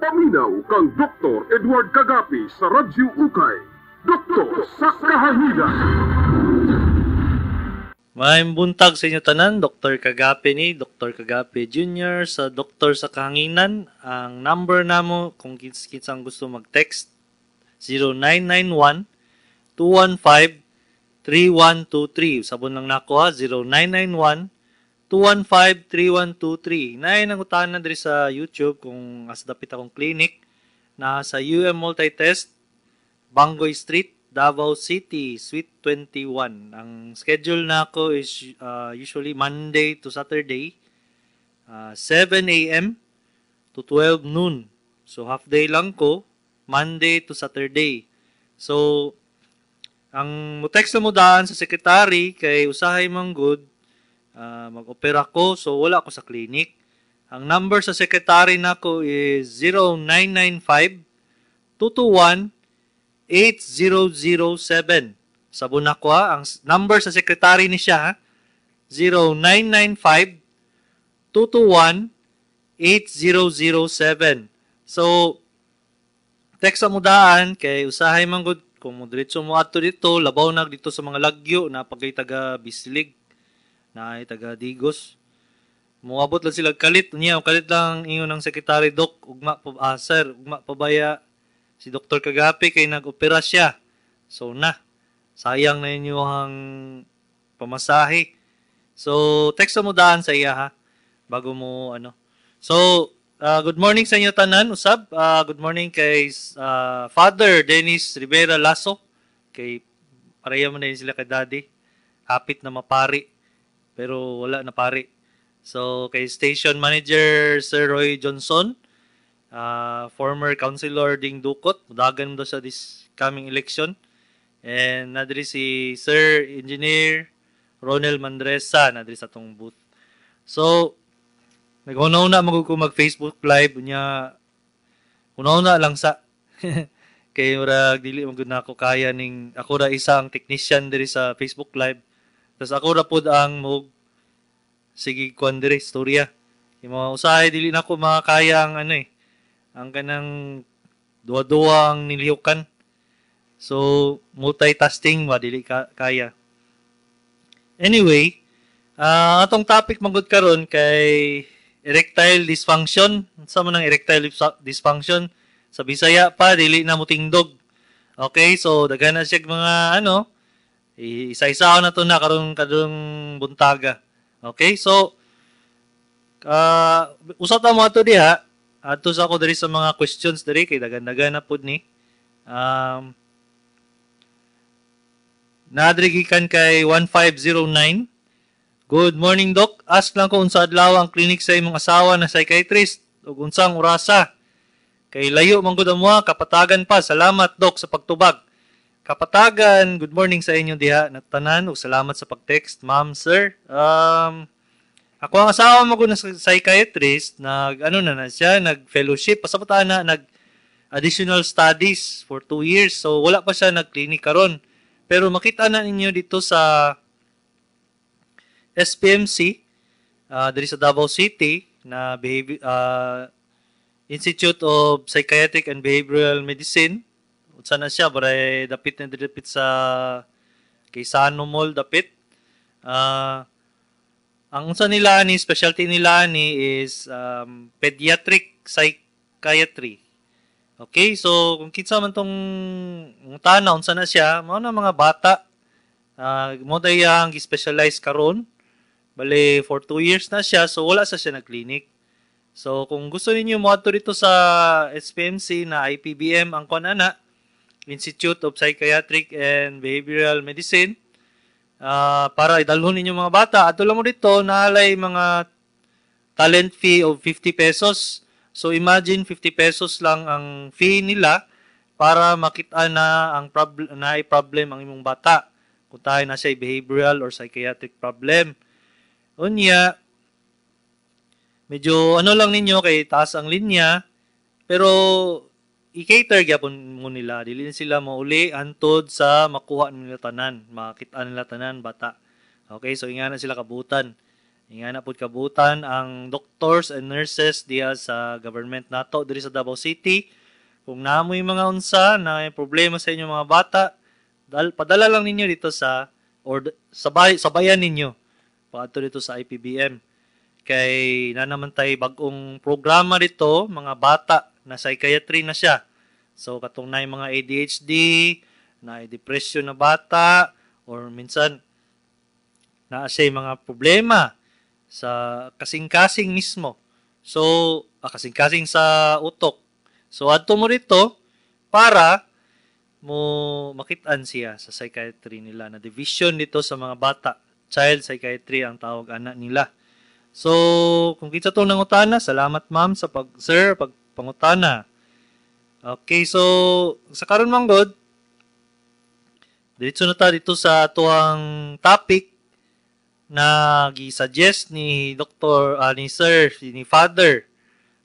Paminaw kang Dr. Edward Kagapi sa Radyo Ukay. Doktor sa Kahanginan. Maayong buntag sa inyo tanan, Dr. Kagape ni, Dr. Kagape Jr. sa Doktor sa Kahanginan. Ang number namo kung kinsang gusto mag-text, 0991 215 3123. Sabon lang nako ha, 0991 215-3123. Naay nangutana diri sa YouTube kung asa dapit akong clinic na sa UM Multitest, Bangoy Street, Davao City, Suite 21. Ang schedule nako is usually Monday to Saturday, 7 a.m. to 12 noon. So half day lang ko, Monday to Saturday. So ang mo-text na mo daan sa secretary kay usahay man good mag-opera ko, so wala ko sa clinic. Ang number sa secretary nako is 0995 221 8007. Sabon nako ha, ang number sa secretary ni siya ha, 0995 221 8007. So text mo daan kay usahay man gud kung mo diretso mo adto dito, labaw na dito sa mga lagyo na pagay taga Bislig, na ay taga Digos. Moabot lang sila kalit niya, kalit lang ingon ng secretary, "Doc, ugma pa, sir, ugma pa baya si Dr. Kagapi kay nag-opera siya?" So na, sayang na inyo ang pamasahe. So text mo daan sa iya ha bago mo ano. So good morning sa inyo tanan usab. Good morning kay Father Dennis Rivera Lasso, kay pareha man na yun sila kay Daddy. Hapit na mapari pero wala na pari. So kay Station Manager Sir Roy Johnson, former councilor ding Dukot, mudagan mo daw sa this coming election. And nadiri si Sir Engineer Ronel Mandresa nadiri sa atong booth. So naghuna-huna man ko mag Facebook Live unya, huna-huna lang sa kay murag dili man gud nako kaya ning ako ra isa ang technician diri sa Facebook Live. Tapos ako ra pud ang mo sige kuan diri istorya. Kay mga usahay dili nako makakaya ang ano eh, ang kanang duwa-duwa ang nilihukan. So multitasking ba dili ka kaya. Anyway, atong topic man gud karon kay erectile dysfunction. Unsa man ang erectile dysfunction? Sa Bisaya pa, dili na mutingdog. Okay, so daghan na siya mga ano, isa-isa na to na karon kadung buntaga. Okay, so usap ta mo ato diha. Adto sa ako diri sa mga questions diri kay daghan-daghan na pud ni. Nadri gikan kay 1509. "Good morning, Doc. Ask lang ko unsa adlaw ang clinic sa imong asawa na psychiatrist ug unsang orasa. Kay layo man gud amoa, Kapatagan pa. Salamat, Doc, sa pagtubag." Kapatagan, good morning sa inyo diha nagtanan ug salamat sa pag-text, ma'am, sir. Ako ang asawa mo na psychiatrist, nag ano na na siya, nag fellowship, pasabot na nag additional studies for 2 years. So wala pa siya nag-clinic karon. Pero makita na ninyo dito sa SPMC diri sa Davao City na behavior, Institute of Psychiatric and Behavioral Medicine. Unsa na siya, baray dapit na dapit sa kay Sano Mall dapit. Ang unsa nila ni specialty nila ni is pediatric psychiatry. Okay, so kung kinsa man tong tana unsa na siya, mao na mga bata. Mo ang gi-specialize karon. Bale for 2 years na siya, so wala sa siya nag-clinic. So kung gusto ninyo moadto dito sa SPMC na IPBM ang kuan ana, Institute of Psychiatric and Behavioral Medicine, para idalhon ninyo mga bata, adto lang mo dito, naalay mga talent fee of 50 pesos. So imagine 50 pesos lang ang fee nila para makita na ang problem na problem ang imong bata. Kung tayo na siya behavioral or psychiatric problem. Unya, medyo ano lang ninyo kay taas ang linya, pero i-cater gyapon mo nila. Dili na sila mauli antod sa makuha nila tanan, makita nila tanan bata. Okay, so ingana sila kabutan. Ingana pud kabutan ang doctors and nurses diha sa government nato diri sa Davao City. Kung namoy mga unsa na problema sa inyong mga bata, padala lang ninyo dito sa or sabay sabayan ninyo paadto dito sa IPBM. Kay na naman tay bag-ong programa dito, mga bata na psychiatry na siya. So katong naay mga ADHD, na depression na bata, or minsan naa siya mga problema sa kasing-kasing mismo. So, kasing-kasing sa utok. So, adto mo rito para mo makitaan siya sa psychiatry nila na division dito sa mga bata. Child psychiatry ang tawag ana nila. So, kung kinsa tong nangutana, salamat ma'am sa pag sir pag pangutana. Okay, so sa karon man god, diretso na ta dito sa atuang topic na gi-suggest ni Dr. Ni Sir, ni Father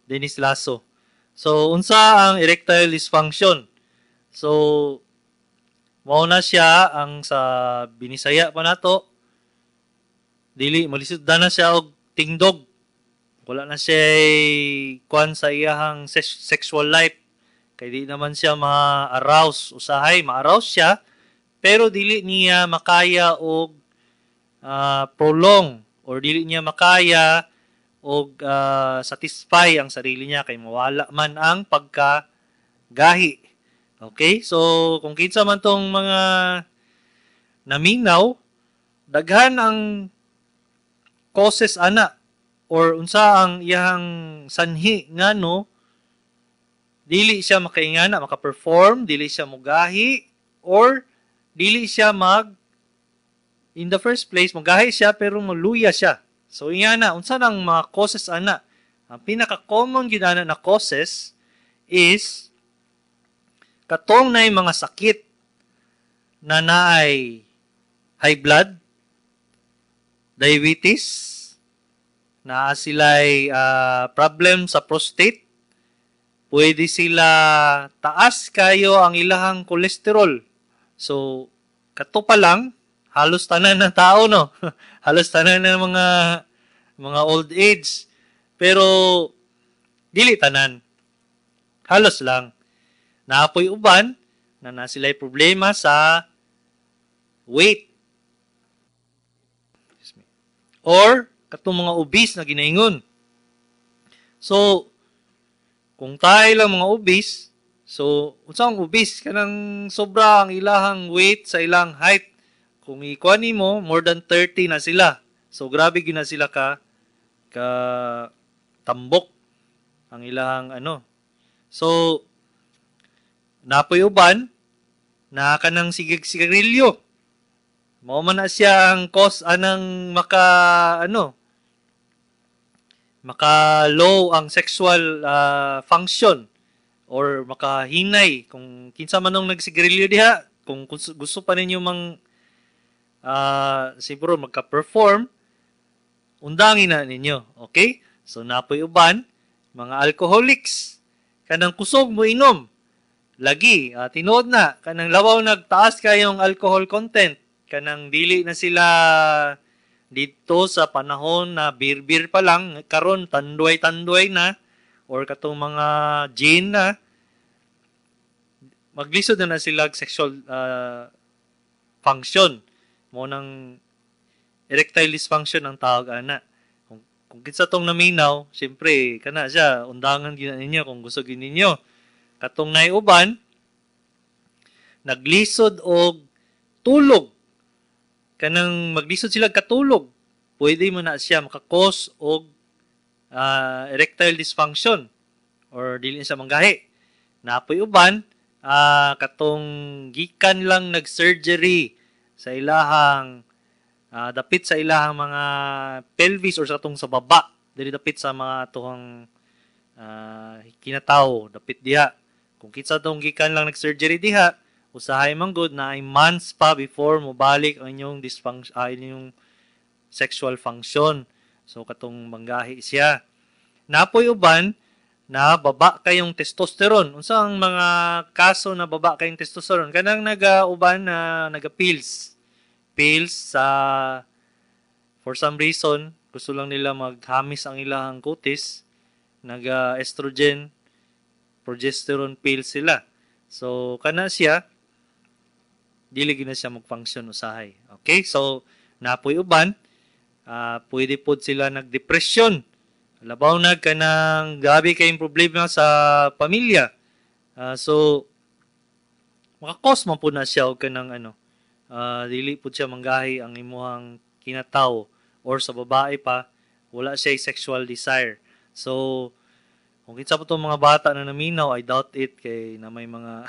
Dennis Lasso. So, unsa ang erectile dysfunction? So, mao na siya ang sa Binisaya pa nato. Dili malisod na siya og tingdog. Wala na siya kuan sa iyahang sexual life. Kay di naman siya ma-arouse. Usahay, ma-arouse siya, pero dili niya makaya og prolong or dili niya makaya og satisfy ang sarili niya kay mawala man ang pagkagahi. Okay? So, kung kinsa man tong mga naminaw, daghan ang causes ana or unsa ang iyang sanhi ngano dili siya makaingana, maka-perform, dili siya mugahi, or dili siya mag in the first place, mugahi siya pero muluya siya. So ingana, unsa nang mga causes ana? Ang pinaka-common gyud ana na causes is katong nay mga sakit na naay high blood, diabetes, naa sila'y problem sa prostate, pwede sila taas kayo ang ilahang cholesterol. So, kato pa lang, halos tanan ng tao, no? Halos tanan ng mga old age. Pero, dili tanan. Halos lang. Naapoy uban na na sila'y problema sa weight. Excuse me. Or, katong mga obese na ginaingon. So, kung tayo lang mga obese, so, unsa ang obese? Kanang sobra ang ilahang weight sa ilang height. Kung ikuha nimo, more than 30 na sila. So, grabe gyud na sila ka tambok ang ilang ano. So, napoy uban, na kanang sigig sigarilyo. Mao man na siya ang cause anang maka ano, maka low ang sexual function or makahinay kung kinsa man nung nagsigarilyo diha. Kung gusto pa ninyo mang siguro magka-perform, undangin na ninyo. Okay? So napoy uban mga alcoholics, kanang kusog mo inom lagi, tinuod na kanang lawaw nagtaas kayong alcohol content, kanang dili na sila dito sa panahon na beer-beer pa lang, karon tanduay-tanduay na or katong mga gin na, maglisod na na sila sexual function. Mo nang erectile dysfunction ang tawag ana. Kung kinsa tong naminaw, siyempre kana siya, undangan gyud ninyo kung gusto gyud ninyo. Katong naiuban, naglisod og tulog. Kanang maglisod sila katulog, pwede mo na siya makakos og erectile dysfunction or dili siya manggahi. Napoy uban, katong gikan lang nag-surgery sa ilahang dapit sa ilahang mga pelvis or sa katong sa baba, dili dapit sa mga tuhang kinatawo, dapit diha. Kung kinsa tong gikan lang nag-surgery diha, usahay man good na ay months pa before mo balik ang inyong dysfunction, inyong sexual function. So katong manggahi siya. Napoy uban na baba kayong testosterone. Unsa ang mga kaso na baba kayong testosterone? Kanang naga-uban na naga-pills. Pills sa for some reason gusto lang nila maghamis ang ilang kutis, naga estrogen, progesterone pill sila. So kana siya, dili gyud na siya mag-function usahay. Okay? So napoy uban, pwede pod sila nagdepression. Labaw na kanang grabe kayong problema sa pamilya. So makakos man po na siya og kanang ano, dili pud siya manggahi ang imuhang kinatawo, or sa babae pa, wala siya sexual desire. So kung kinsa pa tong mga bata na naminaw, I doubt it kay na may mga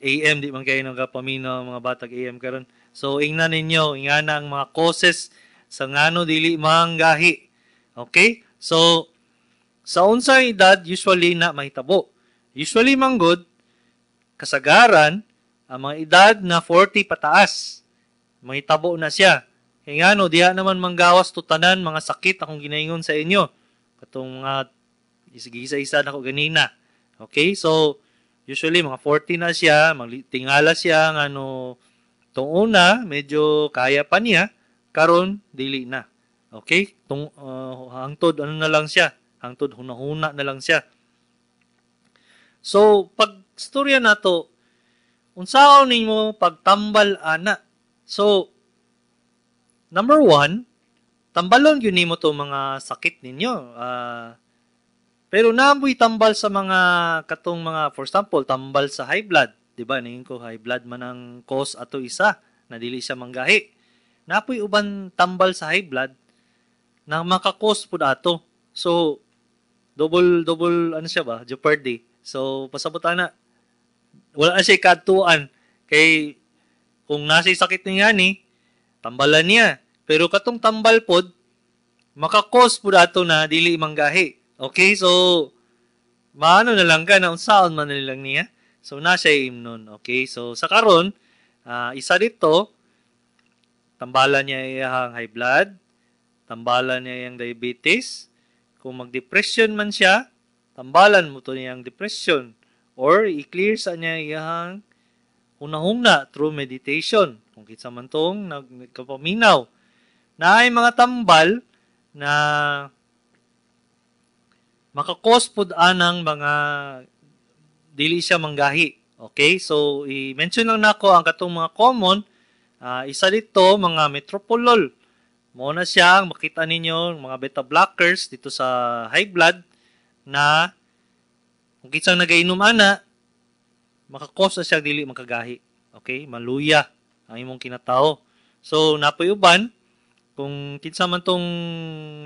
AM, di man kayo nagapaminaw mga batag AM karon. So ingnan ninyo, ingana ang mga causes sa ngano dili manggahi. Okay? So sa unsay edad usually na mahitabo? Usually manggod kasagaran ang mga edad na 40 pataas, mahitabo na siya. Kay ngano, diha naman manggawas to tanan mga sakit akong ginaingon sa inyo. Katong mga isa-isa na ko ganina. Okay? So usually mga 40 na siya, tingala siya ngano tong una medyo kaya pa niya, karon dili na. Okay? Tung hangtod ano na lang siya, hangtod hunahuna na lang siya. So pag storya nato, unsaon nimo pagtambal ana? So number one, tambalon gyud nimo to mga sakit ninyo. Pero naamoy tambal sa mga katong mga, for example, tambal sa high blood, di ba? Naingon ko high blood man ang cause ato isa na dili siya manggahi. Napoy uban tambal sa high blood na maka-cause pud ato. So double double ano siya ba? Jeopardy. So pasabot ana. Wala na siya kadtuan kay kung nasa sakit niya ni tambalan niya. Pero katong tambal pod maka-cause pud ato na dili manggahi. Okay, so maano na lang ka na unsaon man na lang niya. So na siya imnon. Okay, so sa karon, isa dito, tambalan niya iyang high blood, tambalan niya iyang diabetes. Kung mag-depression man siya, tambalan mo to niyang depression or i-clear sa niya iyang hunahuna through meditation. Kung kinsa man tong nagkapaminaw. Naay mga tambal na makakos pud anang mga dili siya manggahi. Okay? So, i-mention lang nako ang katong mga common. Isa dito, mga metoprolol. Mao na siya, ang makita ninyo, mga beta blockers dito sa high blood na kung kinsang nagainom ana, makakos na siya dili makagahi. Okay? Maluya ang imong kinatao. So, napoy uban, kung kinsa man tong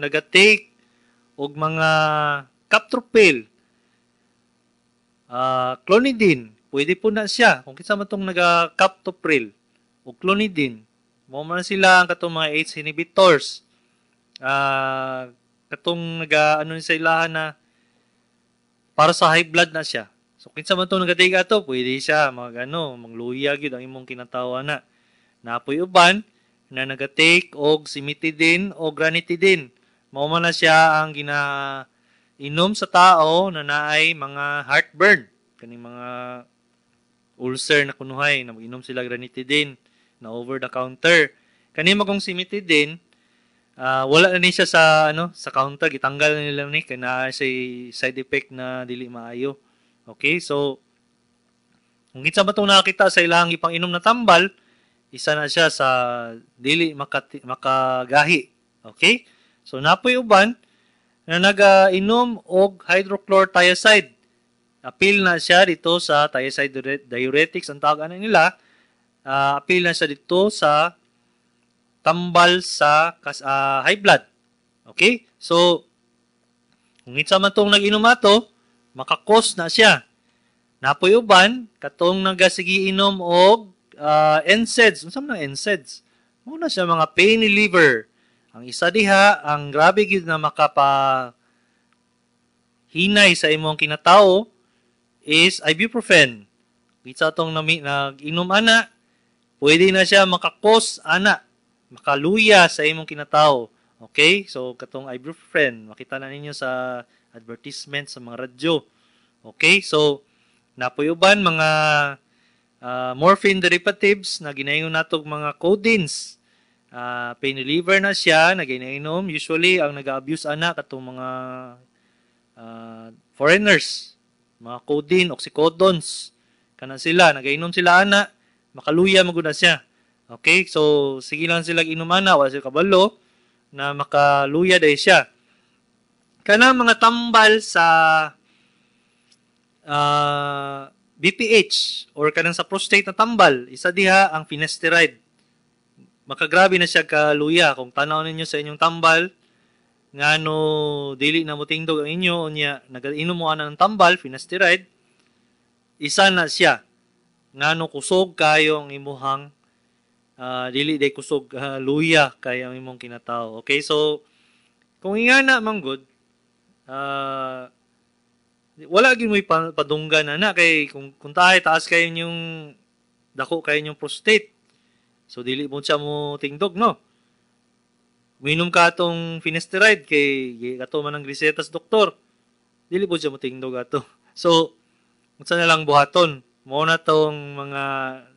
nagatake og mga captopril, clonidine, pwede po na siya. Kung kinsa man tong naga-captopril o clonidine, mao man sila ang katong mga ACE inhibitors. Katong naga ano sa ilahan na para sa high blood na siya. So kinsa man tong nagatake ato, pwede siya mag ano, mangluya gyud ang imong kinatawa na. Napoy uban na nagatake og cimetidine o ranitidine. Mao man na siya ang gina inom sa tao na naay mga heartburn, kaning mga ulcer na kunuhay na mag-inom sila ranitidine na over the counter. Kani magong cimetidine, wala na ni siya sa ano, sa counter, gitanggal na nila ni kay naa siya side effect na dili maayo. Okay, so kung kinsa ba tong nakakita sa ilang ipang-inom na tambal, isa na siya sa dili makagahi. Okay? So napoy uban na nagainom og hydrochlorothiazide. Apil na siya dito sa thiazide diuretics ang tawag ana nila. Apil na siya dito sa tambal sa high blood. Okay? So kung kinsa man tong nag-inom ato, makakos na siya. Napoy uban katong nagasigi inom og NSAIDs. Unsa man ang NSAIDs? Mao na siya mga pain reliever. Ang isa diha, ang grabe gyud na makapa hinay sa imong kinatao is ibuprofen. Kinsa tong nag-inom ana, pwede na siya makakos ana, makaluya sa imong kinatao. Okay? So katong ibuprofen, makita na ninyo sa advertisement sa mga radyo. Okay? So napoy uban mga morphine derivatives na ginaingon natog mga codeines. Pain reliever na siya, nagainom. Usually, ang nag-abuse ana katong mga foreigners, mga codeine, oxycodones, kana sila, nagainom sila ana, makaluya magud na siya. Okay? So, sige lang sila inom ana, wala sila kabalo na makaluya dahil siya. Kana mga tambal sa BPH or kanang sa prostate na tambal, isa diha ang finasteride. Makagrabe na siya kaluya kung tanaw ninyo sa inyong tambal ngano dili na mo tingdog ang inyo, unya nagainom mo ana ng tambal finasteride, isa na siya ngano kusog kayo ang imuhang dili day kusog, luya kay ang imong kinatao. Okay, so kung ingana man gud, wala gyud mo'y padunggan ana kay kung tayo taas kayo inyong dako kayo inyong prostate. So dili mo siya mo tingdog, no. Minom ka atong finasteride kay ato man ang reseta sa doktor. Dili po siya mo tingdog ato. So unsa na lang buhaton? Mo na tong mga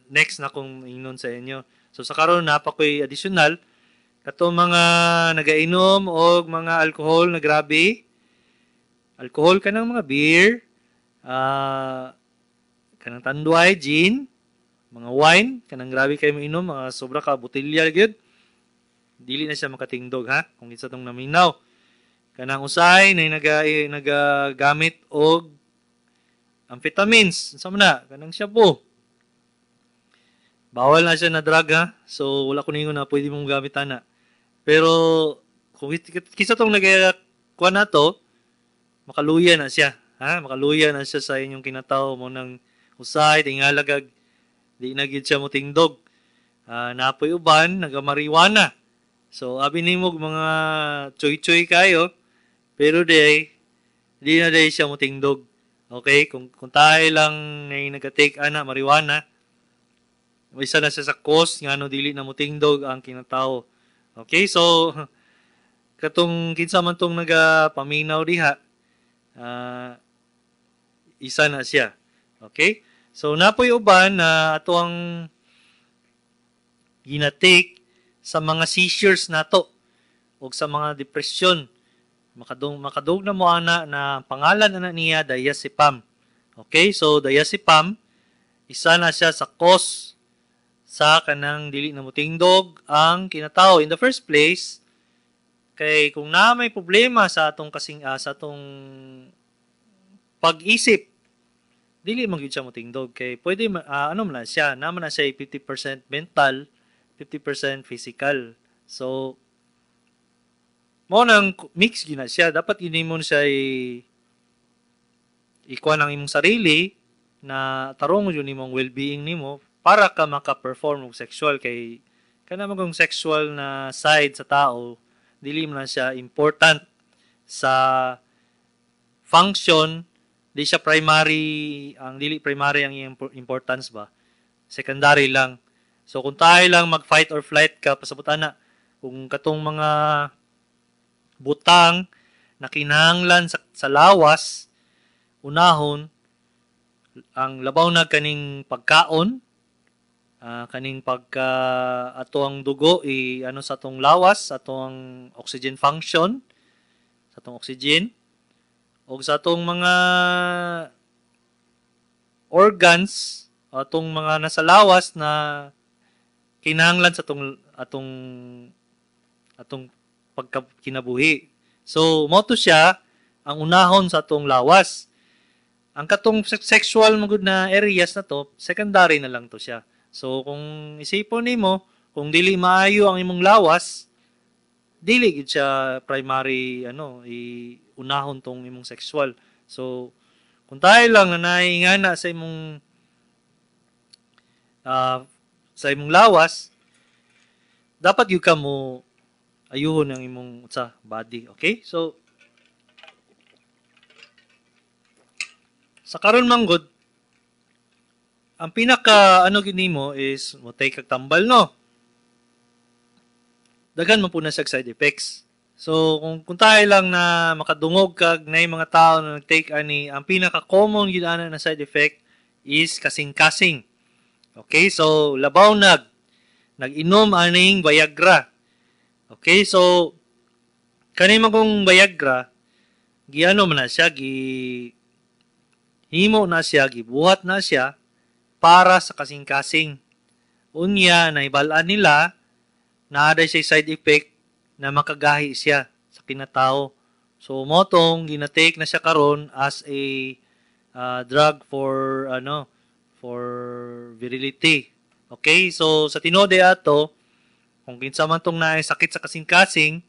next na kong ingnon sa inyo. So sa karon na pa ko'y additional katong mga nagainom og mga alcohol na grabe. Alcohol kanang mga beer, kanang tanduay, gin, mga wine, kanang grabe kayo mainom, mga sobra ka botelya gyud. Dili na siya makatingdog, ha, kung isa tong naminaw. Kanang usahay na nagagamit og amphetamines, unsa man na, kanang shabu. Bawal na siya na drug, ha. So wala ko ningon na pwede mong gamit ana. Pero kung kisa tong nagakuha na to, makaluya na siya, ha? Makaluya na siya sa inyong kinatao mo nang usahay tingalagag di na gid siya motingdog. Napoy uban nagamariwana. So abi nimo mga choy-choy kayo, pero di na day siya motingdog. Okay, kung tayo lang nay naga-take ana marijuana, isa na siya sa cause ngano dili na motingdog ang kinatao. Okay, so katong kinsa man tong nagapaminaw diha, isa na siya. Okay? So napoy uban na ato ang ginatake sa mga seizures nato o sa mga depression. Makadug na mo ana na pangalan ana niya diazepam. Okay? So diazepam isa na siya sa cause sa kanang dili na motingdog ang kinatao in the first place. Kay kung na may problema sa atong kasing sa atong pag-isip, dili man gyud siya motingdog kay pwede ano man na siya, naman na siya 50% mental, 50% physical. So mo nang mix gyud na siya, dapat gyud nimo siya ikuan ang imong sarili na tarong gyud nimong well-being nimo para ka maka-perform og sexual kay kana man kung sexual na side sa tao dili man na siya important sa function, di siya primary, ang dili primary ang importance ba, secondary lang. So kung tayo lang mag-fight or flight ka, pasabot ana, kung katong mga butang na kinahanglan sa lawas, unahon, ang labaw na kaning pagkaon, kaning pagka ato ang dugo i ano sa atong lawas, atong oxygen function, sa atong oxygen, og sa atong mga organs, atong mga nasa lawas na kinahanglan sa atong pagkakinabuhi. So mo to siya ang unahon sa atong lawas. Ang katong sexual magud na areas na to, secondary na lang to siya. So kung isipon nimo, kung dili maayo ang imong lawas, dili gid siya primary ano, i unahon tong imong sexual. So kung tayo lang na naingana sa imong lawas, dapat gyud ka mo ayuhon ang imong sa body, okay? So sa karon man gud, ang pinaka ano gid nimo is mo take kag tambal, no. Daghan man po na siya side effects. So kung tayo lang na makadungog kag nay mga tao na nag-take ani, ang pinaka common gid ana na side effect is kasing-kasing. Okay, so labaw nag nag-inom aning Viagra. Okay, so kani man kong Viagra, giano man na siya, gi himo na siya, gibuhat na siya para sa kasing-kasing. Unya, naibal-an nila na aday siya side effect na makagahi siya sa kinatao. So motong ginatake na siya karon as a drug for ano, for virility. Okay? So sa tinuod ato, kung kinsa man tong naay sakit sa kasing-kasing,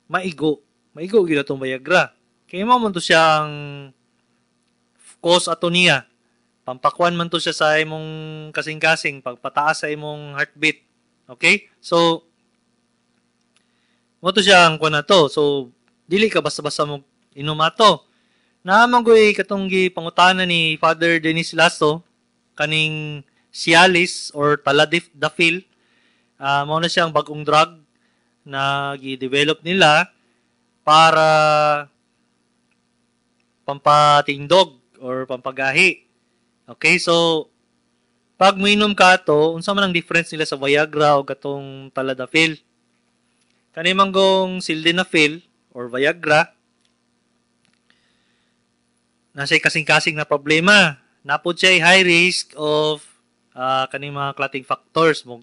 maigo. Maigo gyud atong Viagra. Kay mao man to siyang cause ato niya. Pampakwan man to siya sa imong kasing-kasing, pagpataas sa imong heartbeat. Okay? So mo to siya ang kuan na to. So dili ka basta-basta mo inom ato. Naa man goy katong gipangutana ni Father Dennis Lasso kaning Cialis or Tadalafil. Mao na siyang bagong drug na gi-develop nila para pampatindog or pampagahi. Okay, so pag minom ka ato, unsa man ang difference nila sa Viagra o katong Tadalafil? Kani man gong sildenafil or Viagra, nasa kasing-kasing na problema. Napod siya high risk of kaning mga clotting factors. Mo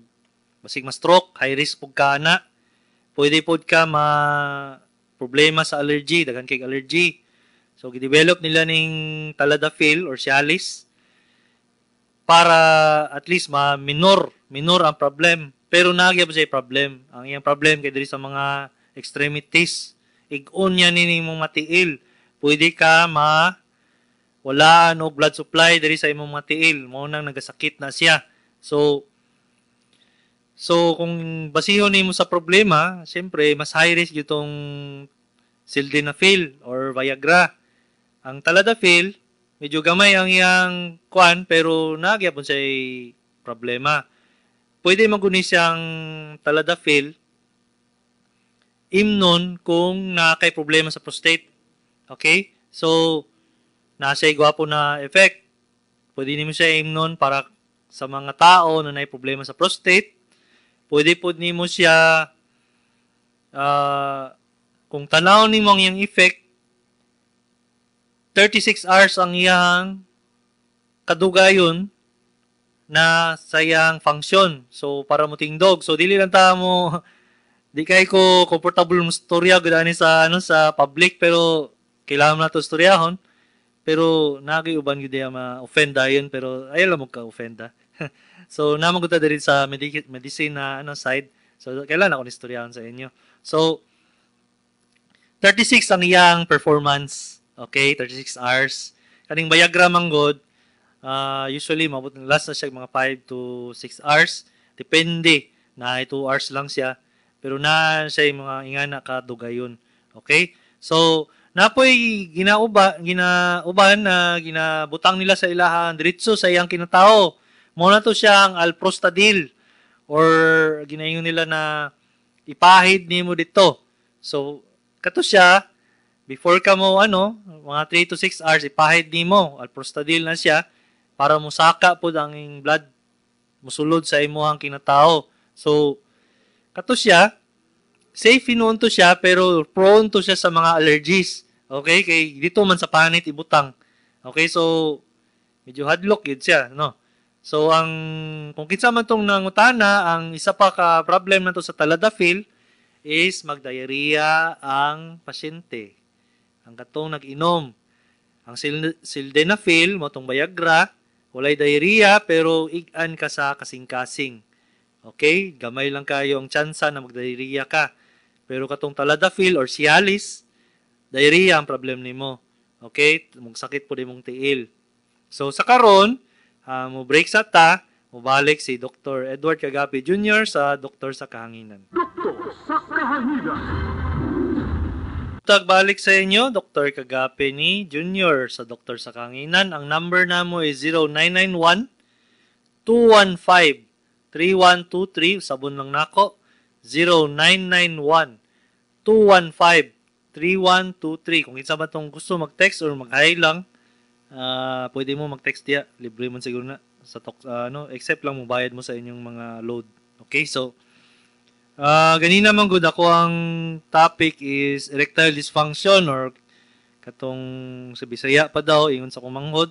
basig ma-stroke, high risk pud ka na. Pwede pod ka ma problema sa allergy, daghan kay allergy. So gidevelop nila ning Tadalafil or Cialis para at least ma minor ang problem. Pero naa gyapon siya problem. Ang iyang problem kay diri sa mga extremities. Ig-on niya ni imong matiil. Pwede ka ma wala og blood supply diri sa imong matiil. Mao nang nagasakit na siya. So kung basihon nimo sa problema, siyempre mas high risk itong sildenafil or Viagra. Ang Tadalafil, medyo gamay ang iyang kuan pero naa gyapon siya problema. Pwede man guni siyang Tadalafil imnon kung naa kay problema sa prostate. Okay? So, nasa gwapo na effect. Pwede nimo siya imnon para sa mga tao na naay problema sa prostate. Pwede pod nimo siya kung tanaw nimo ang iyang effect, 36 hours ang iyang kadugayon na sa iyang function. So, para mo tingdog. So, dili lang ta mo, di kay ko comfortable mo storya gud ani sa ano sa public, pero kailangan na to storyahon. Pero nagay uban gyud diya ma-offend dayon, pero ayaw lang mo ka-offend. So, naman ko ta diri sa medicine na ano side. So, kailangan ako ni storyahon sa inyo. So, 36 ang iyang performance. Okay, 36 hours. Kaning Viagra man god, usually mabot last na siya mga 5 to 6 hours. Depende na 2 hours lang siya. Pero na siya yung mga ingana kadugayon. Okay? So, napoy ginauban na ginabutang nila sa ilahan diretso sa iyang kinatao. Mao na to siyang alprostadil or ginaingon nila na ipahid nimo dito. So, kato siya, before ka mo ano, mga 3 to 6 hours ipahid nimo, alprostadil na siya para musaka pod ang blood musulod sa imuhang kinatao. So, kato siya, safe hinuon to siya pero prone to siya sa mga allergies. Okay? Kay dito man sa panit ibutang. Okay, so medyo hadlok yun siya, no? So ang kung kinsa man tong nangutana, ang isa pa ka problem nato sa Tadalafil is magdiarrhea ang pasyente. Ang katong nag-inom. Ang sildenafil, mo tong Viagra, walay diarrhea pero ig-an ka sa kasing-kasing. Okay? Gamay lang kayo ang tsansa na magdiarrhea ka. Pero katong Tadalafil or Cialis, diarrhea ang problem nimo. Okay? Magsakit po imong tiil. So sa karon, mo break sa ta, mubalik si Dr. Edward Cagape Jr. sa Doktor sa Kahanginan. Doktor sa Kahanginan. Tagbalik sa inyo, Dr. Cagape ni Jr. sa Doktor sa Kahanginan. Ang number namo is 0991-215-3123. Sabon lang nako. 0991-215-3123. Kung isa ba itong gusto mag-text or mag-hi lang, Pwede mo mag-text diya, libre man siguro na sa talk, ano, except lang mo bayad mo sa inyong mga load. Okay, so ganina man gud ako ang topic is erectile dysfunction or katong sa Bisaya pa daw ingon sa kumanghod,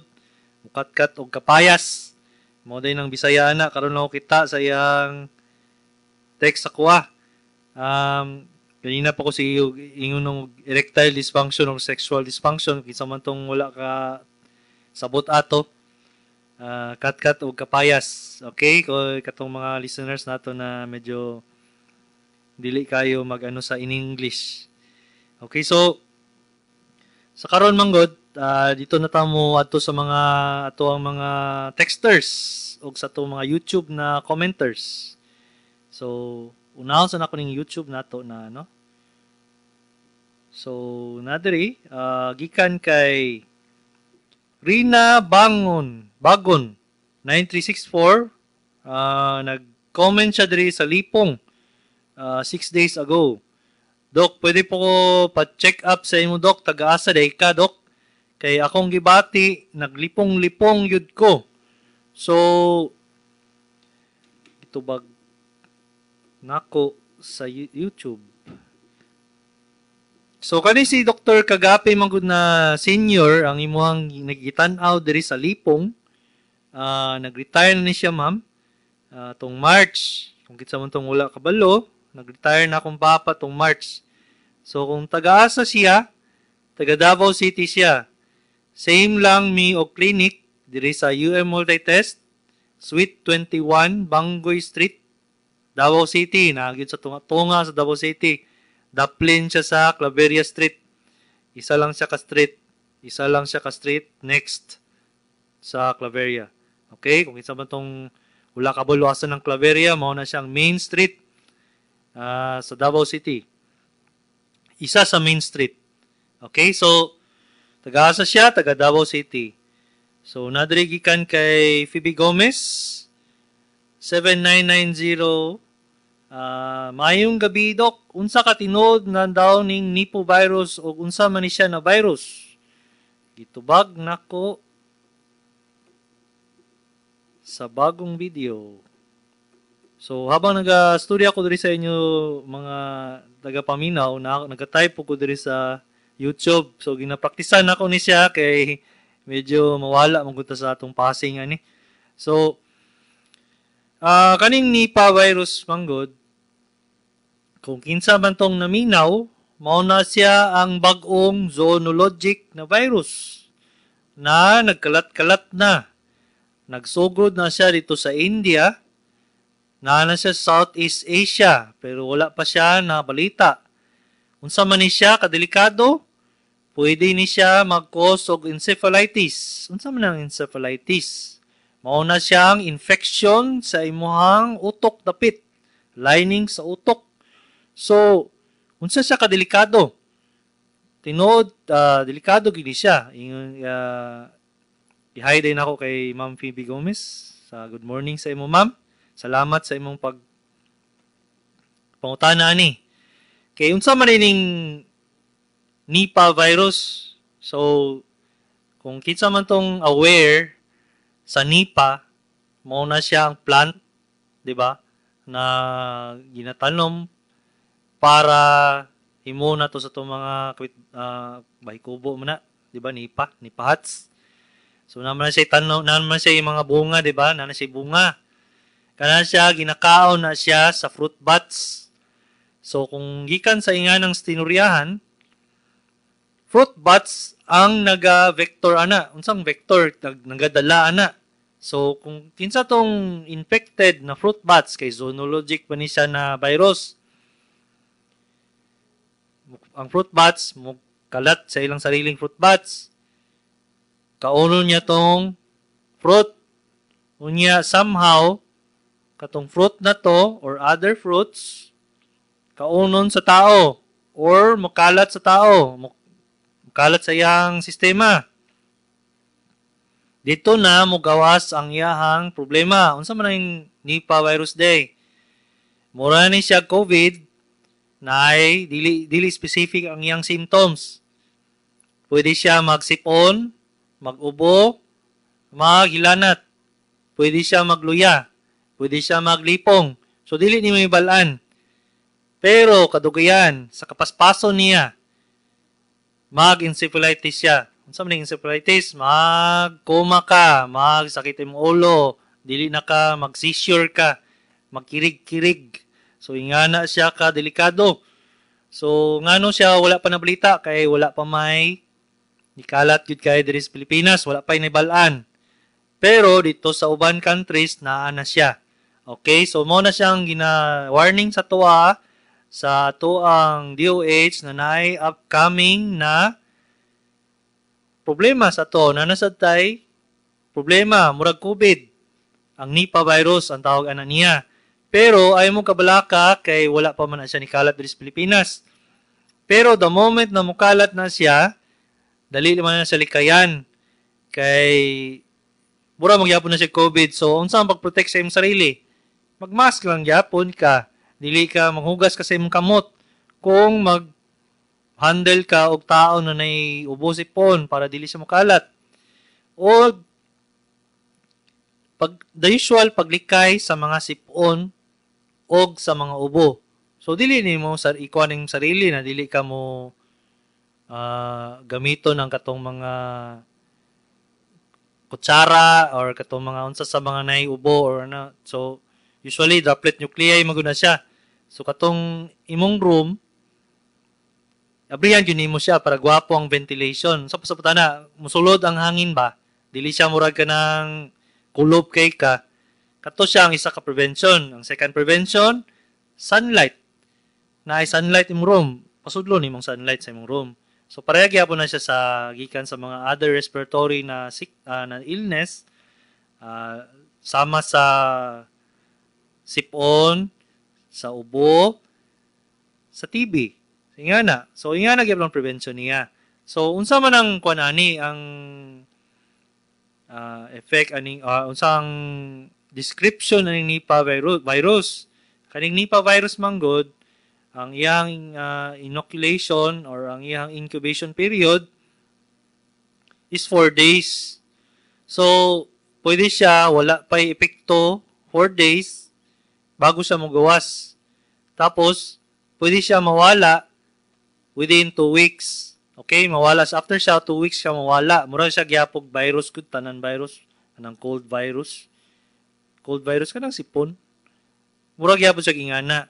mukatkat og kapayas. Mao day nang Bisaya na karon lang kita sa iyang text sa kuha. Ganina pa ko si ingon ng erectile dysfunction or sexual dysfunction, kinsa man tong wala ka sabot ato, katkat og kapayas. Okay, ko katong mga listeners nato na medyo dili kayo mag-ano sa in English. Okay, so sa karon man gud, dito na ta mo adto sa mga ato ang mga texters ug sa atong mga YouTube na commenters. So, unahon sa nako ning YouTube nato na ano. So, nadiri gikan kay Rina Bangon 9364, nag-comment siya diri sa Lipong 6 days ago. "Dok, pwede po ko pa-check up sa imo, Dok. Taga-asa day ka, Dok? Kay akong gibati, naglipong-lipong yud ko." So, itubag nako sa YouTube. So kani si Dr. Kagape man gud na senior ang imuhang nagitan-aw diri sa Lipong. Nag-retire na ni siya, ma'am, tong March. Kung kinsa man tong wala kabalo, nag-retire na akong papa tong March. So kung taga-asa siya, taga Davao City siya. Same lang mi og clinic diri sa UM Multitest, Suite 21, Bangoy Street, Davao City. Naa gyud sa tunga-tunga sa Davao City. Daplin siya sa Claveria Street. Isa lang siya ka street. Isa lang siya ka street next sa Claveria. Okay? Kung kinsa man tong wala kabalo asa ng Claveria, mao na siyang main street sa Davao City. Isa sa main street. Okay? So, taga-asa siya, taga Davao City. So, nadiri gikan kay Phoebe Gomez, 7990. "Maayong gabi, Dok. Unsa ka tinuod na daw ning Nipah virus o unsa man ni siya na virus?" Gitubag nako sa bagong video. So habang naga-storya ako diri sa inyo mga tagapaminaw, na naga-type ko diri sa YouTube. So ginapraktisan nako ni siya kay medyo mawala man gud ta sa atong passing ani. So kaning Nipah virus manggod, kung kinsa man tong naminaw, mao na siya ang bag-ong zoonotic na virus na nagkalat-kalat na. Nagsugod na siya dito sa India, na siya sa Southeast Asia, pero wala pa siya na balita. Unsa man ni siya kadelikado? Pwede ni siya mag-cause og encephalitis. Unsa man ang encephalitis? Mao na siyang infection sa imuhang utok dapit, lining sa utok. So, unsa siya kadelikado? Tinuod, delikado gid siya. Ingon, i-hi din ako kay Ma'am Phoebe Gomez. Sa good morning sa imo, ma'am. Salamat sa imong pag pangutana ani. Kay unsa man ining Nipah virus? So, kung kinsa man tong aware sa Nipah, mao na siya ang plant, di ba? Na ginatanom para himo na to sa itong mga bahikubo mo na, di ba? Nipa, nipa huts. So naman na siya tanom, naman siya yung mga bunga, di ba? Naman siya bunga. Kana siya ginakaon na siya sa fruit bats. So kung gikan sa inganang tinuryahan, fruit bats ang naga-vector ana. Unsang vector? Nagadala ana. So kung kinsa tong infected na fruit bats, kay zoonotic pa ni siya na virus, ang fruit bats mo kalat sa ilang sariling fruit bats. Kaunon niya tong fruit. Unya somehow katong fruit na to or other fruits kaunon sa tao or mukalat sa tao, mukalat sa iyang sistema. Dito na mugawas ang iyahang problema. Unsa man ang Nipah virus day? Mura ni siya COVID na ay dili specific ang iyang symptoms. Pwede siya magsipon, mag-ubo, maghilanat. Pwede siya magluya, pwede siya maglipong. So dili ni may balaan. Pero kadugayan sa kapaspaso niya, mag-encephalitis siya. Unsa man ning encephalitis? Mag-coma ka, magsakit imong ulo, dili na ka mag-seizure ka, magkirig-kirig. So ingana siya ka delikado. So ngano siya wala pa nabalita kay wala pa may nikalat gyud kay diri sa Pilipinas, wala pa naibalaan. Pero dito sa uban countries naa na siya. Okay, so mo na siyang gina-warning sa tuwa sa atoang DOH na naay upcoming na problema sa to na nasad tay problema murag COVID, ang Nipah virus ang tawag ana niya. Pero ay mo kabalaka kay wala pa man na siya nikalat diri sa Pilipinas. Pero the moment na mukalat na siya, dali man na siya likayan kay mura magyapon na siya COVID. So unsa ang pag-protect sa imong sarili? Magmask lang gyapon ka. Dili ka manghugas ka sa imong kamot kung mag handle ka og tao na nay ubo, sipon, para dili siya mukalat. O pag the usual paglikay sa mga sipon og sa mga ubo. So dili nimo sa ikuan ning sarili na dili ka mo gamiton ang katong mga kutsara or katong mga unsa sa mga nay ubo or ano. So usually droplet nuclei maguna siya. So katong imong room, abrihan gyud nimo siya para gwapo ang ventilation. So pasabot na musulod ang hangin ba, dili siya murag ka ng kulob kay ka. Kato siya ang isa ka prevention. Ang second prevention, sunlight. Naay sunlight imong room, pasudlo nimong sunlight sa imong room. So pareha gyapon na siya sa gikan sa mga other respiratory na sick, na illness, sama sa sipon, sa ubo, sa TB. So ingana. So ingana gyud ang prevention niya. So unsa man ang kuan ani, ang effect aning, unsang description aning Nipah virus? Kaning Nipah virus manggod, ang iyang inoculation or ang iyang incubation period is 4 days. So pwede siya wala pa epekto 4 days bago siya mogawas. Tapos pwede siya mawala within 2 weeks. Okay, mawala sa after siya 2 weeks siya mawala. Mura siya gyapog virus gud, tanan virus, anang cold virus. Cold virus kanang sipon. Mura gyapon siya gingana.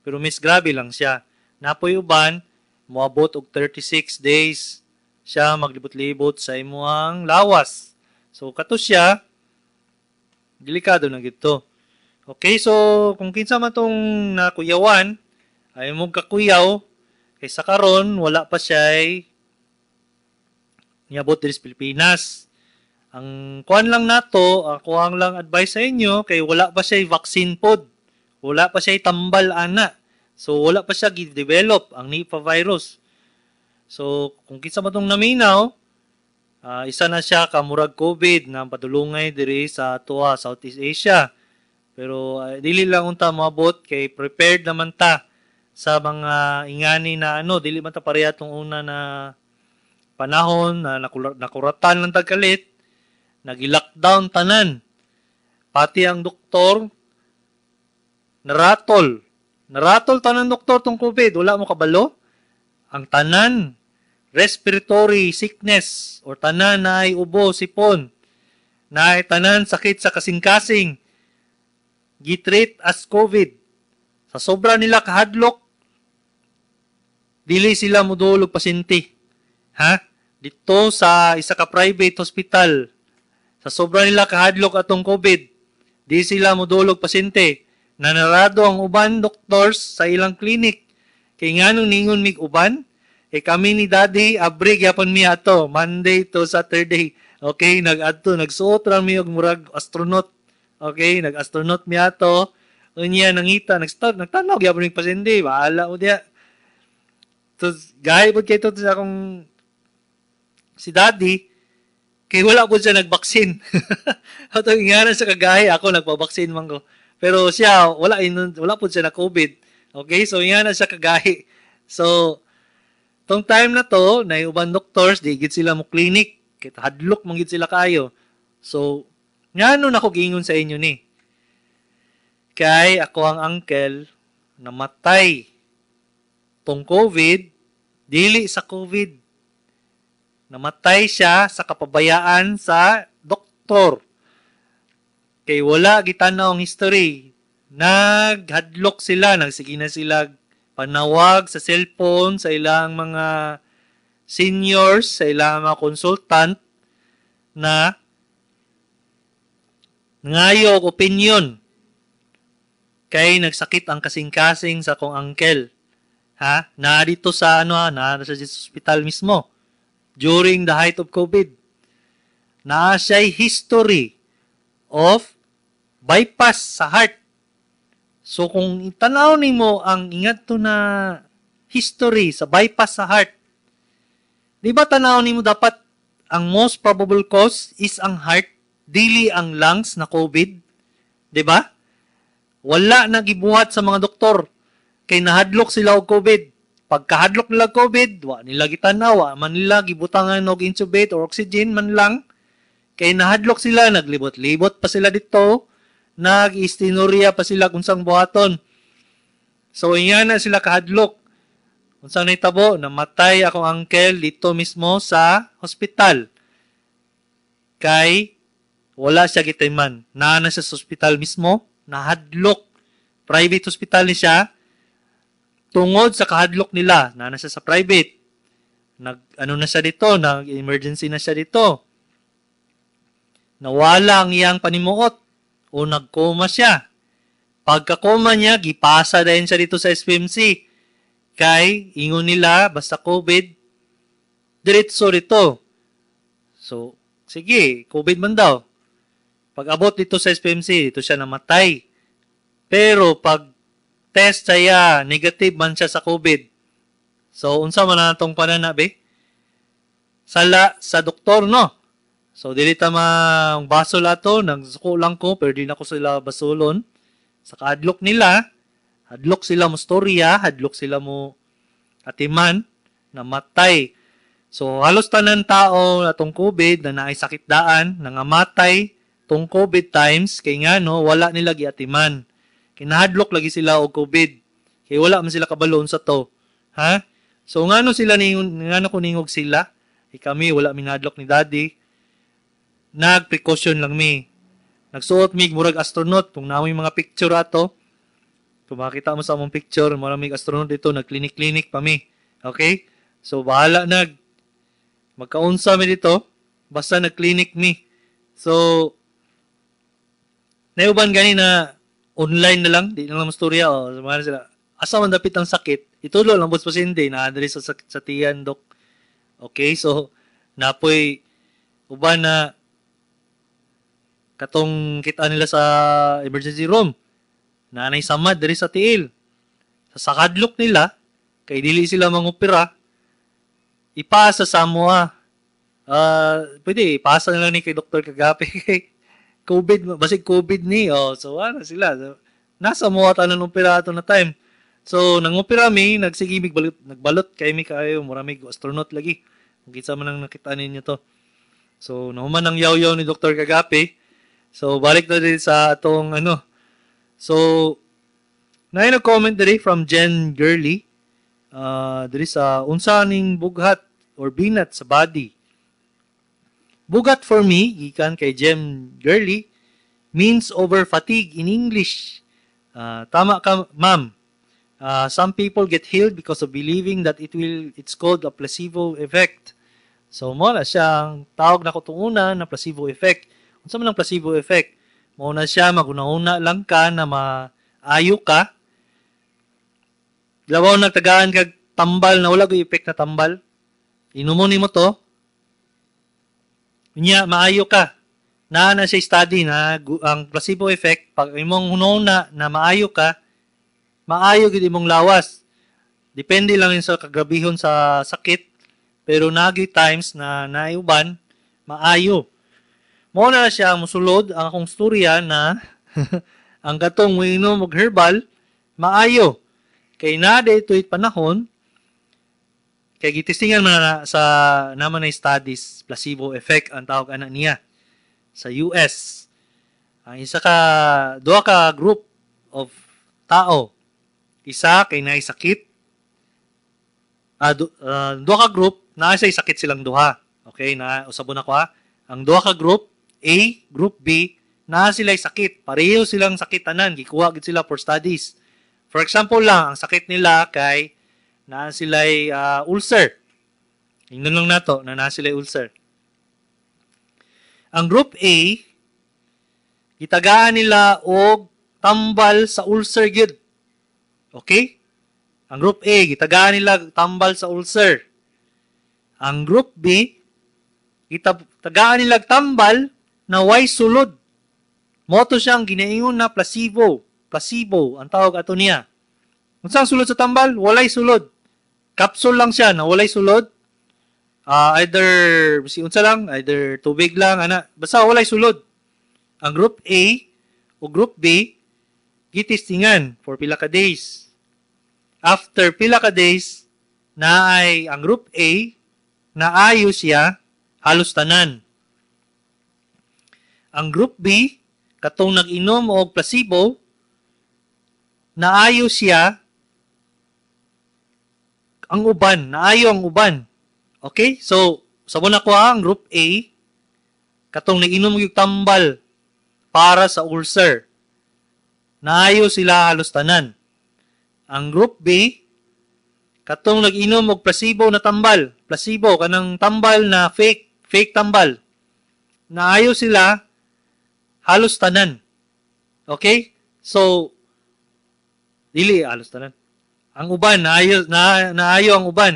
Pero miss grabe lang siya. Napoy uban moabot og 36 days siya maglibot-libot sa imuang lawas. So kato siya delikado na gito. Okay, so kung kinsa man tong nakuyawan, ay mo kakuyaw kay sa karon wala pa siya niabot diri sa Pilipinas. Ang kuan lang nato, ako ang lang advice sa inyo kay wala pa siya vaccine pod. Wala pa siya tambal ana. So wala pa siya gi-develop ang Nipah virus. So kung kinsa man tong naminaw, isa na siya kamurag COVID na padulungay diri sa atoa Southeast Asia. Pero dili lang unta moabot kay prepared naman ta sa mga ingani na ano, dili man ta pareha tong una na panahon na nakuratan lang tagkalit, nagi-lockdown tanan. Pati ang doktor naratol. Naratol tanan doktor tong COVID, wala mo kabalo. Ang tanan respiratory sickness or tanan na ay ubo, sipon, na ay tanan sakit sa kasing-kasing, gitreat as COVID. Sa sobra nila kahadlok, dili sila modulog pasyente. Ha? Dito sa isa ka private hospital, sa sobra nila kahadlok atong COVID, di sila modulog pasyente. Nanarado ang uban doctors sa ilang clinic. Kay nganong ningon mig uban, eh kami ni Daddy, abri gyapon mi ato, Monday to Saturday. Okay, nag-adto, nagsuot ra mi og murag astronaut. Okay, nag-astronaut mi ato. Unya nangita, nag-start, nagtanaw gyapon mig pasyente, bahala mo diya. So, gahi pod kay to sa akong si Daddy, kay wala po siya nagbaksin. Ato ingana sa kagahi, ako nagpabaksin man ko. Pero siya, wala po siya na COVID. Okay, so ingana siya kagahi. So, tong time na to, na uban doctors, di gid sila mo clinic. Kay hadlok man gid sila kaayo. So, ngano nako giingon sa inyo ni? Kay ako ang uncle namatay tong COVID, dili sa COVID. Namatay siya sa kapabayaan sa doktor. Kay wala gitanaw ang history. Naghadlok sila, nagsige na sila panawag sa cellphone sa ilang mga seniors, sa ilang mga consultant na ngayo og opinion. Kay nagsakit ang kasing-kasing sa akong uncle. Ha? Na dito sa ano ha, na sa hospital mismo during the height of COVID. Naa siya'y history of bypass sa heart. So kung itanaw nimo ang ingat to na history sa bypass sa heart, di ba tanaw nimo dapat ang most probable cause is ang heart, dili ang lungs na COVID? Di ba? Wala na gibuhat sa mga doktor kay nahadlok sila og COVID. Pagkahadlok nila COVID, wa nila gitanaw, wa man nila gibutangan og intubate or oxygen man lang. Kay nahadlok sila, naglibot-libot pa sila dito, nag-istinorya pa sila kung sang buhaton. So, iyan na sila kahadlok. Kung saan nahitabo, namatay akong uncle dito mismo sa hospital. Kay wala siya gitiman. Naa na siya sa hospital mismo, nahadlok. Private hospital ni siya. Tungod sa kahadlok nila, naa na siya sa private. Nag, ano na siya dito, nag-emergency na siya dito. Nawala ang iyang panimuot o nagkoma siya. Pagkakoma niya, gipasa din siya dito sa SPMC. Kay, ingon nila, basta COVID, diretso dito. So, sige, COVID man daw. Pag abot dito sa SPMC, dito siya namatay. Pero pag test siya, negative man siya sa COVID. So, unsa man na atong panana, be? Sala sa doktor, no? So, dili ta mang basol ato, nagsuko lang ko, pero di na ko sila basolon. Sa kaadlok nila, hadlok sila mo storya, hadlok sila mo atiman, namatay. So, halos tanan tao atong COVID na naay sakit daan, nangamatay tong COVID times, kay nga no, wala nila giatiman. Kinahadlok lagi sila og COVID. Kay wala man sila kabalon sa to. Ha? So, ngano sila ngano ko ningog sila? Eh, kami, wala minadlok ni Daddy. Nag-precaution lang mi. Nagsuot mig murag astronaut. Kung namoy mga picture ato, kung makita mo sa among picture, murag mig astronaut dito, nag-clinic-clinic pa mi. Okay? So, bahala nag. Magkaunsa mi dito, basta nag-clinic mi. So, naiuban gani na online na lang, di na lang mastorya. O, sumama sila. Asa man dapit ang sakit, itulo lang boss pasyente, na diri sa tiyan, dok. Okay, so, napoy, uban na, katong kita nila sa emergency room, nanay samad diri sa tiil. Sa sakadlok nila, kay dili sila mangopera, ipasa sa amoa. Pwede, ipasa na lang ni kay Dr. Kagapi. COVID, basig COVID ni. Oh, so, ano sila. So, nasa amoa tanan opera ato na time. So, nangopera mi, nagsige mig balot, nagbalot kay mi kaayo, mura mig astronaut lagi. Kung kinsa man ang nakita ninyo to. So, nahuman ang yaw-yaw ni Dr. Kagapi. So, balik na din sa atong ano. So, naay nag-comment diri from Jen Gurley. Diri sa unsa ning bughat or binat sa body. Bugat for me, gikan kay Jen Gurley, means over fatigue in English. Tama ka, ma'am. Some people get healed because of believing that it's called a placebo effect. So, mo na siya ang tawag na kutunguna na placebo effect. Unsa man ang placebo effect? Mao na siya, maguna-una lang ka na maayo ka. Labaw nagtagaan kag tambal na wala koy effect na tambal. Inumon nimo to. Unya, maayo ka. Naa na siya study na ang placebo effect, pag imong hunona na maayo ka, maayo gid imong lawas. Depende lang yun sa kagrabihon sa sakit, pero nagi times na naiuban, maayo. Mao na siya musulod ang akong storya na ang katong moinom og herbal, maayo. Kay na daytoy panahon, Kay gitestingan man na sa naman na studies, placebo effect ang tawag ana niya sa US. Ang isa ka duha ka group of tao. Isa kay naay sakit. Duha ka group naa say sakit silang duha. Okay, na usabon ako ha. Ang duha ka group A, group B, naa sila sakit. Pareho silang sakit tanan, gikuha gid sila for studies. For example lang, ang sakit nila kay naa sila ulcer. Ingnon lang nato na naa sila ulcer. Ang group A, gitagaan nila og tambal sa ulcer gyud. Okay? Ang group A, gitagaan nila tambal sa ulcer. Ang group B, gitagaan nila tambal na way sulod. Mao to siyang ginaingon na placebo. Placebo ang tawag ato niya. Unsa ang sulod sa tambal? Walay sulod. Capsule lang siya na walay sulod. Either si unsa lang, either tubig lang ana, basta walay sulod. Ang group A o group B gitestingan for pila ka days. After pila ka days, naay ang group A naayo siya halos tanan. Ang group B katong nag-inom og placebo, naayo siya ang uban, naayo ang uban. Okay? So, sabon ako ang group A, katong nag-inom og tambal para sa ulcer, naayo sila halos tanan. Ang group B, katong nag-inom og placebo na tambal, placebo kanang tambal na fake, fake tambal, naayo sila halos tanan. Okay? So, dili halos tanan. Ang uban, naayo, naayo ang uban.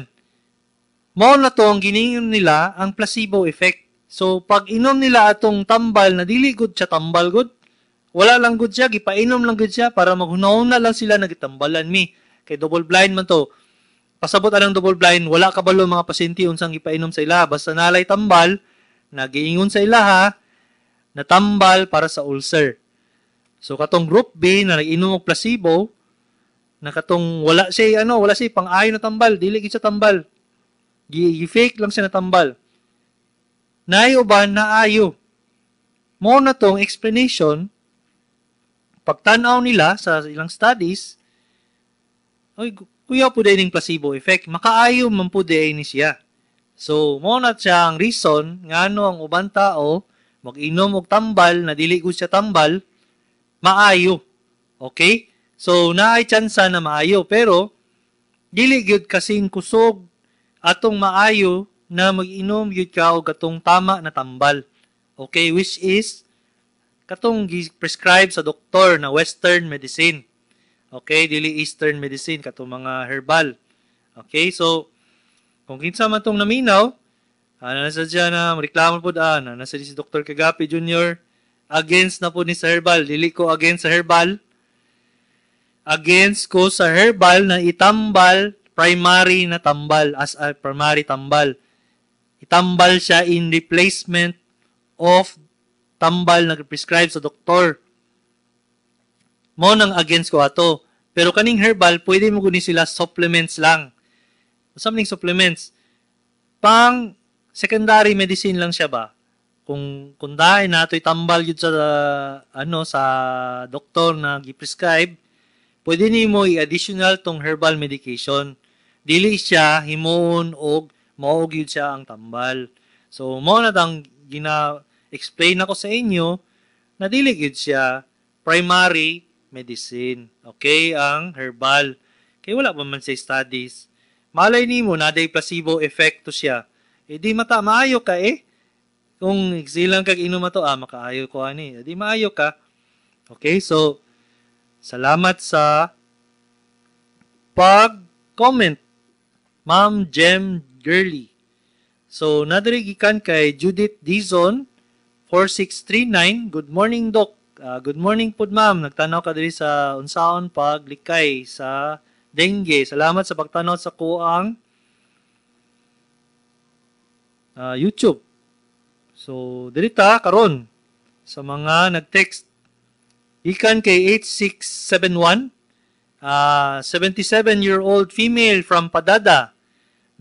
Mao na to ang giningon nila ang placebo effect. So, pag inom nila atong tambal na dili gud siya tambal gud, wala lang gud siya, gipainom lang gud siya para maghunahuna lang sila na gitambalan mi. Kay double blind man to. Pasabot anang double blind, wala kabalo mga pasyente unsang gipainom sa ila. Basta nalay tambal, nagiingon sa ilaha, natambal para sa ulcer. So katong group B na nag-inom og placebo, na katong wala siya ano, wala siya pang-ayo na tambal, dili gid siya tambal. Gi-fake lang siya na tambal. Naayo ba naayo? Mao na tong explanation pagtan-aw nila sa ilang studies, oy, kuya po ning placebo effect, makaayo man po ni siya. So, mao na siya ang reason ngano ang uban tao mag-inom og tambal na dili gud siya tambal, maayo. Okay? So, naay tsansa na maayo, pero dili gyud kasing kusog atong maayo na mag-inom gyud ka og katong tama na tambal. Okay, which is katong gi-prescribe sa doktor na Western medicine. Okay, dili Eastern medicine, katong mga herbal. Okay, so kung kinsa man tong naminaw, ana sa dyan na reklamo pod ana nasa si Dr. Kagapi Jr. against na po ni sa herbal. Dili ko against sa herbal. Against ko sa herbal na itambal, primary na tambal, as a primary tambal. Itambal siya in replacement of tambal na prescribe sa doktor. Mo nang against ko ato. Pero kaning herbal, pwede mo guni sila supplements lang. Something supplements. Pang secondary medicine lang siya ba? Kung dahil na ito'y tambal yun sa ano sa doktor na gi-prescribe, pwede nimo i-additional tong herbal medication. Dili siya himuon og mao gyud siya ang tambal. So mao na tang gina-explain nako sa inyo na dili gyud siya primary medicine. Okay, ang herbal. Kay wala pa man sa studies. Malay nimo na day placebo effect to siya. E di mata maayo ka eh. Kung silang kag inom ato, makaayo ko ani. E di maayo ka. Okay, so salamat sa pag-comment, Ma'am Jem Girly. So, nadiri gikan kay Judith Dizon, 4639. Good morning, Doc. Good morning pud, ma'am. Nagtanaw ka diri sa unsaon paglikay sa dengue. Salamat sa pagtanaw sa kuang YouTube. So, diri ta karon sa mga nag-text. Gikan kay 8671, 77-year-old female from Padada.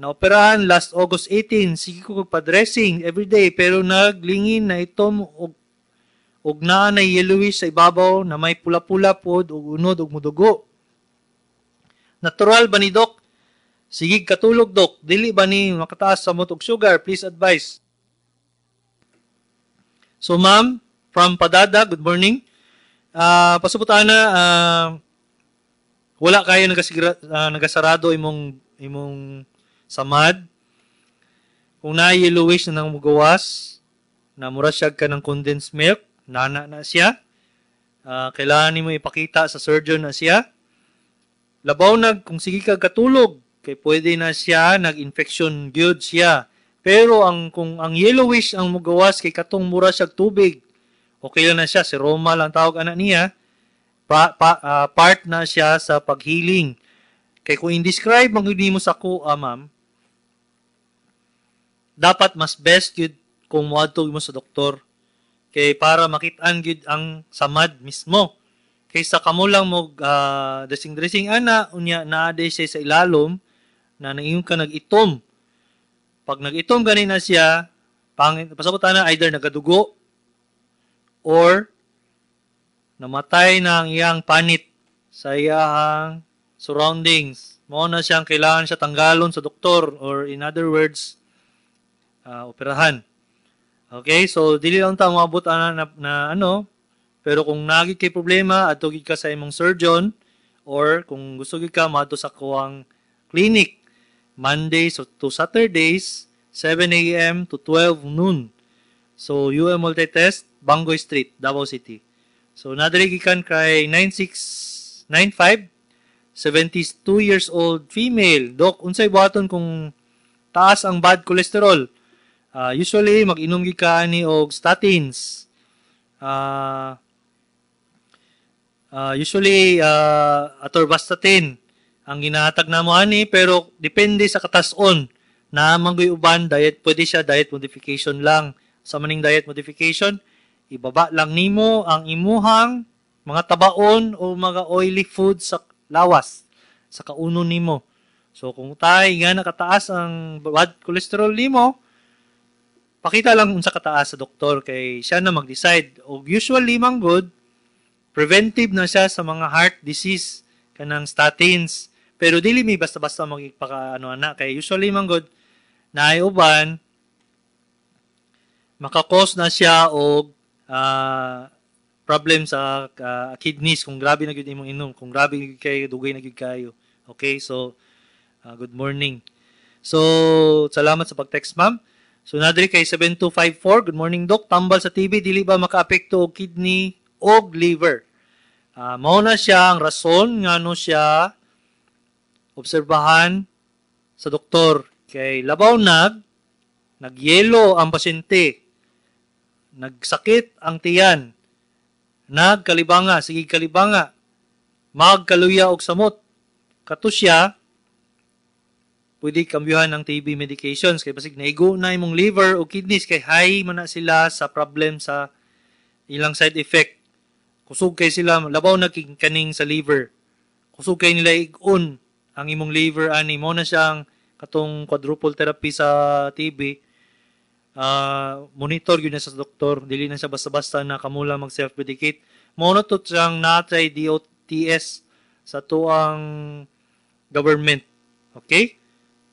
Naoperahan last August 18, sige ko pa-dressing everyday pero naglingin na itom og naa na yellowish sa ibabaw na may pula-pula pod ug unod ug mudugo. Natural ba ni, Dok? Sige katulog, Dok. Dili ba ni makataas sa og sugar? Please advise. So ma'am, from Padada, good morning. Pasubot ana, wala kayo nagasarado imong samad. Kung na yellowish na nang mugawas, na mura siya ka ng condensed milk, nana na siya. Kailangan nimo ipakita sa surgeon na siya. Labaw nag kung sige ka katulog, kay pwede na siya nag-infection gyud siya. Pero ang kung ang yellowish ang mugawas kay katong mura siya tubig, okay lang na siya, si Roma lang tawag ana niya. Part na siya sa paghealing. Kay kung in-describe man gyud nimo sa ko, ma'am, dapat mas best gyud kung moadto mo sa doktor kay para makit-an gyud ang samad mismo kaysa kamo lang mo dressing-dressing ana, unya naa day siya sa ilalom na naingon ka nag-itom. Pag nag-itom gani na siya, pangit pasabot ana, either nagadugo or namatay na ang iyang panit sa iyang surroundings. Mao na siyang kailangan siya tanggalon sa doktor or, in other words, operahan. Okay, so dili lang ta moabot ana na ano, pero kung nagi kay problema, adto gid ka sa imong surgeon or kung gusto gid ka, moadto sa kuang clinic Mondays to Saturdays, 7 a.m. to 12 noon. So UM Multitest, Bangoy Street, Davao City. So nadiri gikan kay 9695, 72 years old female. Doc, unsay buhaton kung taas ang bad cholesterol? Usually mag-inom gid ka ani og statins. Usually atorvastatin ang ginahatag namo ani, pero depende sa katason na manggoy uban diet, pwede siya diet modification lang. Sa maning diet modification, ibaba lang nimo ang imuhang mga tabaon o mga oily food sa lawas, sa kaunon nimo. So kung tay nga nakataas ang bad cholesterol nimo, pakita lang unsa kataas sa doktor kay siya na mag-decide. Og usually man good, preventive na siya sa mga heart disease kanang statins. Pero dili mi basta-basta magpaka ano ana kay usually man good naay uban maka-cause na siya og problem sa kidneys kung grabe na gyud imong inom, kung grabe gyud kay dugay na gyud kayo. Okay, so good morning. So salamat sa pag-text, ma'am. So nadiri kay 7254, good morning, Doc. Tambal sa TB dili ba makaapekto og kidney og liver? Mao na siya ang rason ngano siya obserbahan sa doktor kay labaw nagyelo ang pasyente, nagsakit ang tiyan, nagkalibanga, sige kalibanga, magkaluya og samot. Kato siya, pwede kambyuhan ng TB medications kay basig naigo na imong liver o kidneys kay high man na sila sa problem sa ilang side effect. Kusog kay sila, labaw na kaning sa liver. Kusog kay nila igon ang imong liver ani. Mo na siyang katong quadruple therapy sa TB. Monitor yun na sa doktor. Dili na siya basta-basta na kamula mag self-medicate. Mo na to siyang natay DOTS sa tuang government. Okay?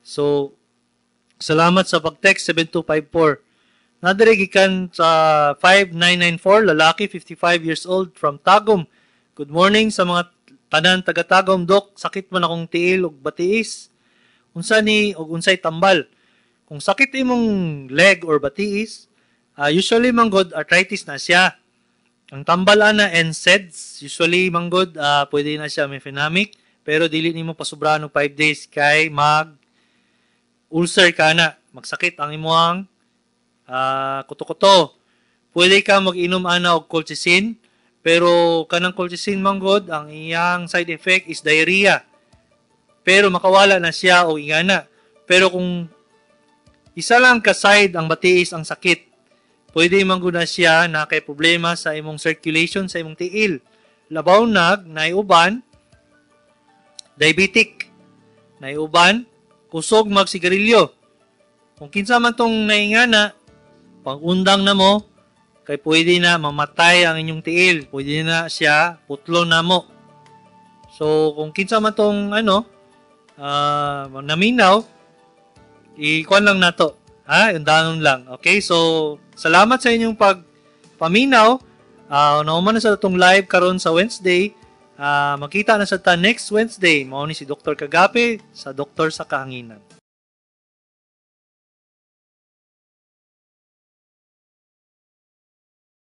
So, salamat sa pag-text 7254. Nadiri gikan sa 5994, lalaki, 55 years old, from Tagum. Good morning sa mga tanan taga Tagum, Dok. Sakit man akong tiil ug batiis. Unsa ni ug unsay tambal? Kung sakit imong leg or batiis, usually man god arthritis na siya. Ang tambal ana, NSAIDs, usually man god pwede na siya mefenamic, pero dili nimo pasubrahan og 5 days kay mag ulcer ka na, magsakit ang imuhang kuto-kuto. Pwede ka mag-inom ana og colchicine, pero kanang colchicine man god, ang iyang side effect is diarrhea. Pero makawala na siya o ingana. Pero kung isa lang ka side ang batiis ang sakit, pwede man gud na siya na kay problema sa imong circulation sa imong tiil. Labaw nag naiuban diabetic, naiuban Kusog magsigarilyo. Kung kinsa man tong naingana, pag-undang na mo, kay pwede na mamatay ang inyong tiil. Pwede na siya putlo na mo. So, kung kinsa man tong ano, naminaw, ikuan lang nato. Ha? Undangon lang. Okay? So, salamat sa inyong pagpaminaw. Nauman na sa atong live karon sa Wednesday. Makita na sa ta next Wednesday. Mao ni si Dr. Kagape sa Doktor sa Kahanginan.